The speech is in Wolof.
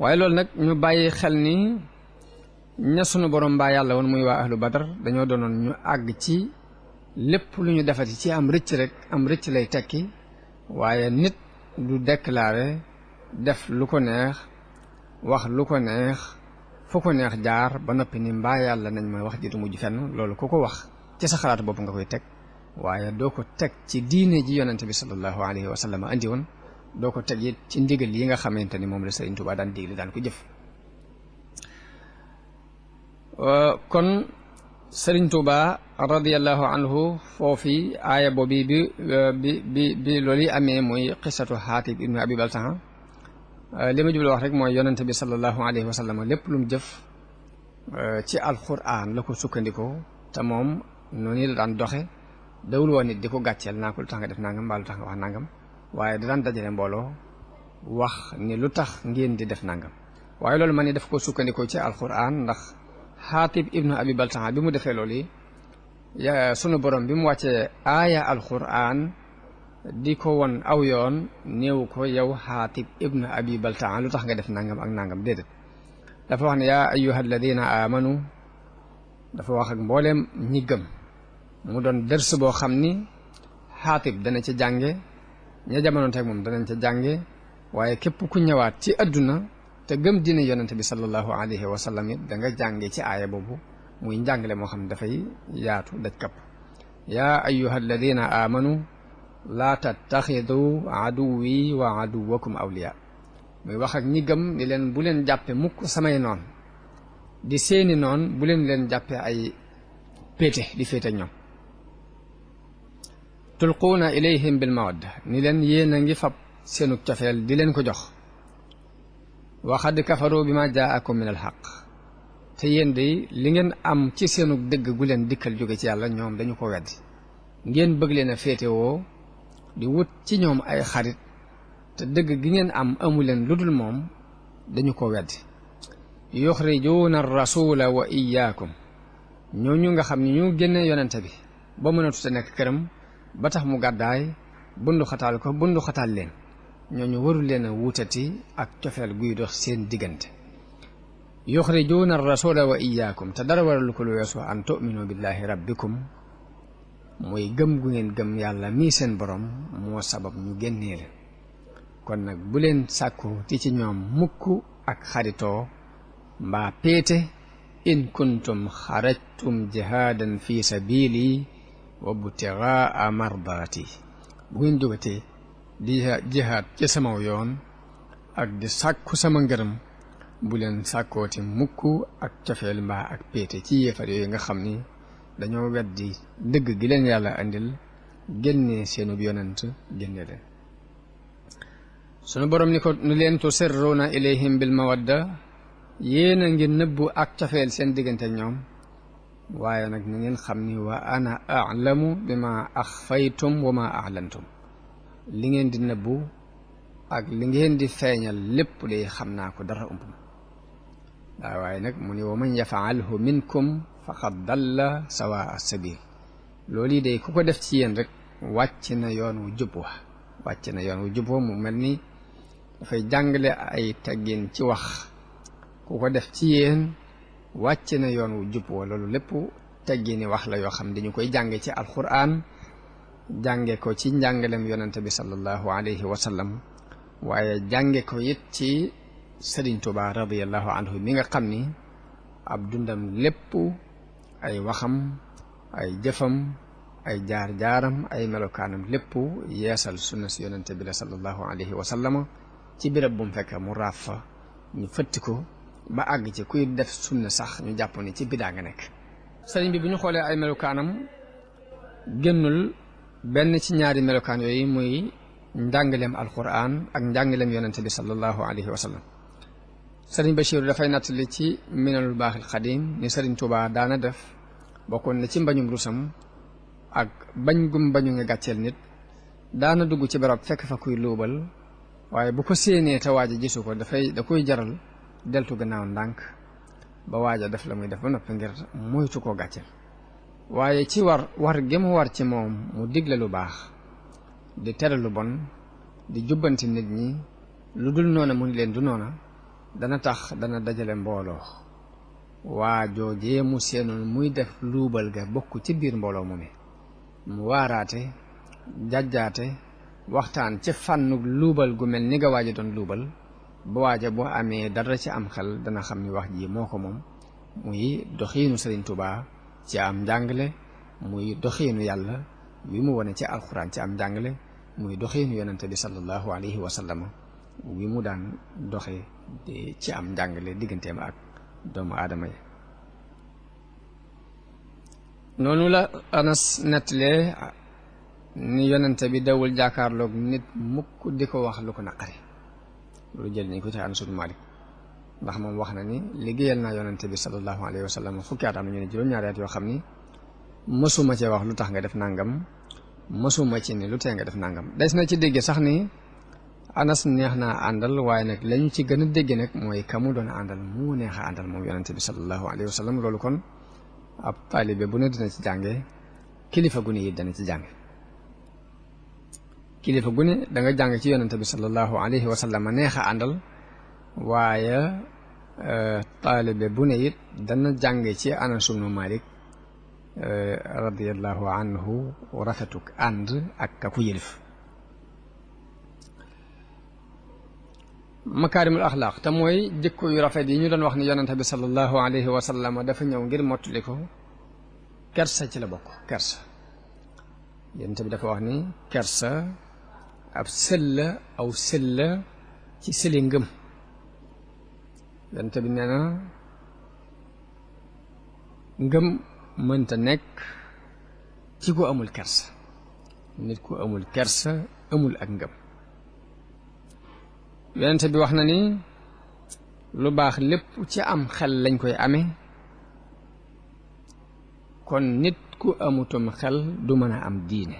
waaye loolu nag ñu bàyyi xel ni ña sunu borom mbaa yàlla woon muy waa ahlu badar dañoo doonoon ñu àgg ci lépp lu ñu defati ci am rëcc rek am rëcc lay tekki waaye nit du déclarer def lu ko neex wax lu ko neex fu ko neex jaar ba noppi ni mbaa yàlla nañ ma wax ji du mujj fenn loolu ku ko wax ci sa xalaat bopp nga koy teg waaye doo ko teg ci diine ji yonente bi sallallahu alayhi wa sallam andi woon doo ko teg it ci ndigal yi nga xamante ni moom la Sëriñ Tuubaa daan digle daan ko jëf kon Sëriñ Tuubaa radiyallahu anhu foofi aaya boobi bi loolu yi amee muy qissatu Xaatib ibnu Abi Baltaha li ma jublu wax rek mooy yonente bi sallallahu alayhi wa sallam lépp lu mu jëf ci alquran la ko sukkandikoo te moom noonu la daan doxe dawul woon nit di ko gàcceel naa ko lu tax nga def nangam mbaa lu tax nga wax nangam waaye da daan dajale mbooloo wax ni lu tax ngeen di def nangam waaye loolu man ni daf ko sukkandikoo ci alquran ndax Xaatib ibnu Abi Baltaha bi mu defee loolu yi sunu borom bi mu wàccee aaya alquran di ko won aw yoon néew ko yow Xaatib ibnu Abi Baltaha lu tax nga def nangam ak nangam déedéet dafa wax ne yaa ayyuha alladina amanu dafa wax ak mbooleem ñi gëm mu doon dërs boo xam ni Xaatib dana ca jànge ña jamonoon teg moom danañ ca jànge waaye képp ku ñëwaat ci adduna te gëm dina yonente bi sallallahu alayhi wa sallam it da nga jànge ci aaya boobu muy njàngale moo xam ne dafay yaatu daj kapp yaa ayyuha alladina amanu laa tattaxidu aduwi wa aduwakum awliya muy wax ak ñi gëm ni leen bu leen jàppe mukk samay noon di seeni noon bu leen jàppe ay péete di féete ñoom tulquuna ilayhim bil mawadda ni leen yéen a ngi fab seenu cofeel di leen ko jox wa xad kafaru bi ma jaakum min al xaq te yéen de li ngeen am ci seenu dëgg gu leen dikkal jóge ci yàlla ñoom dañu ko weddi ngeen bëgg leen a féetewoo di wut ci ñoom ay xarit te dëgg gi ngeen am amu leen lu dul moom dañu ko weddi yuxrijuuna rasula wa iyaakum ñooñu nga xam ne ñu génne yonente bi ba mënatut a nekk këram ba tax mu gàddaay bundu xataal leen ñooñu warul leen a wuutati ak cofeel guy dox seen diggante yuxrijuuna rasula wa iyaakum te dara waralu ko lu weesu an tu'minu billahi rabbikum mooy gëm gu ngeen gëm yàlla mii seen borom moo sabab ñu génnee leen kon nag bu leen sàkku ti ci ñoom mukk ak xaritoo mbaa péete in kuntum xarajtum jihaadan fi sabili wa butigaa mardaati bu ngeen jógatee di jihaad ci sama yoon ak di sàkku sama ngërëm bu leen sàkkooti mukk ak cofeel mbaa ak péete ci yéefar yooyu nga xam ni dañoo weddi dëgg gi leen yàlla andil génne seenub yonent génne leen sunu borom ni ko ni leen tusirruuna ilayhim bil mawadda yéen a ngi nëbbu ak cofeel seen diggante ak ñoom waaye nag na ngeen xam ni wa ana a'lamu bima axfaytum wa ma a'lantum li ngeen di nëbbu ak li ngeen di feeñal lépp day xam naa ko dara ump waaye nag mu ni wa man yafaalhu minkum faqad dalla sawaa sabil loolu yi day ku ko def ci yéen rek wàcc na yoon wu jub wa mu mel ni dafay jàngale ay teggin ci wax ku ko def ci yéen wàcc na yoon wu jub wa loolu lépp teggini wax la yoo xam dañu koy jànge ci alquran jànge ko ci njàngalem yonente bi sallallahu alayhi wa sallam waaye jànge ko it ci Sëriñ Tuubaa radiyallahu anhu mi nga xam ni ab dundam lépp ay waxam ay jëfam ay jaar-jaaram ay melokaanam lépp yeesal sunna si yonente bi la sallallahu alayhi wa sallam ci béréb bu mu fekk mu raaf fa ñu fëtti ko ba àgg ci kuy def sunna sax ñu jàpp ni ci bidaa nga nekk sëriñ bi bu ñu xoolee ay melokaanam génnul benn ci ñaari melokaan yooyu muy njàngaleem alquran ak njàngaleem yonente bi sallallahu alayhi wa sallam sëriñ Bachir dafay nattali ci minanul baaxil xadim ni sëriñ Tuubaa daana def bokkoon na ci mbañum rusam ak bañ gum bañu nga gàcceel nit daana dugg ci barab fekk fa kuy luubal waaye bu ko séenee te waaja gisu ko da koy jaral deltu gannaaw ndànk ba waaja def la muy def ba noppi ngir moytu koo gàcceel waaye ci war gi mu war ci moom mu digle lu baax di tere lu bon di jubbanti nit ñi lu dul noona mu ni leen du noona dana tax dana dajale mbooloo waa joojee mu seenoon muy def luubal ga bokk ci biir mbooloo mu waaraate jàjjaate waxtaan ci fànnu luubal gu mel ni nga waaja doon luubal ba waaja boo amee dara ci am xel dana xam ni wax ji moo ko moom muy doxiinu Sëriñ Tuubaa ci am njàngale muy doxiinu yàlla wi mu wone ci alxuraan ci am njàngale muy doxiinu yonente bi sallallahu alayhi wa sallam wi mu daan doxe ci am njàngale digganteem ak doomu aadama yi noonu la Anas nettalee ni yonente bi dawul jàkkaarloog nit mukk di ko wax lu ko naqari loolu jël nañ ko ci Anas ibn Malik ndax moom wax na ni liggéeyal naa yonente bi sallallahu alayhi wa sallam fukki at am na ñu ne juróom-ñaari at yoo xam ni mësuma cee wax lu tax nga def nangam mësuma ci ni lu tee nga def nangam des na ci dégg sax ni Anas neex naa àndal waaye nag lañu ci gën a dégg nag mooy ka mu doon àndal mu neex a àndal moom yonente bi sallallahu alayhi wa sallam loolu kon ab taalibe bu ne dina ci jànge kilifa gu ne it dana ci jànge kilifa gu ne da nga jàng ci yonente bi sallallahu alayhi wa sallam neex a àndal waaye taalibe bu ne it dana jàng ci Anas ibn Malik radiyallahu anhu rafetuk ànd ak ka ku yëlif makaarimul axlaaq te mooy jikko yu rafet yi ñu doon wax ni yonente bi sallallahu alayhi wa sallam dafa ñëw ngir mottali ko kersa ci la bokk kersa yonente bi dafa wax ni kersa ab sëlla aw sëlla ci sëli ngëm yonente bi nee na ngëm mënta nekk ci ku amul kersa nit ku amul kersa amul ak ngëm yonente bi wax na ni lu baax lépp ci am xel lañ koy amee kon nit ku amutum xel du mën a am diine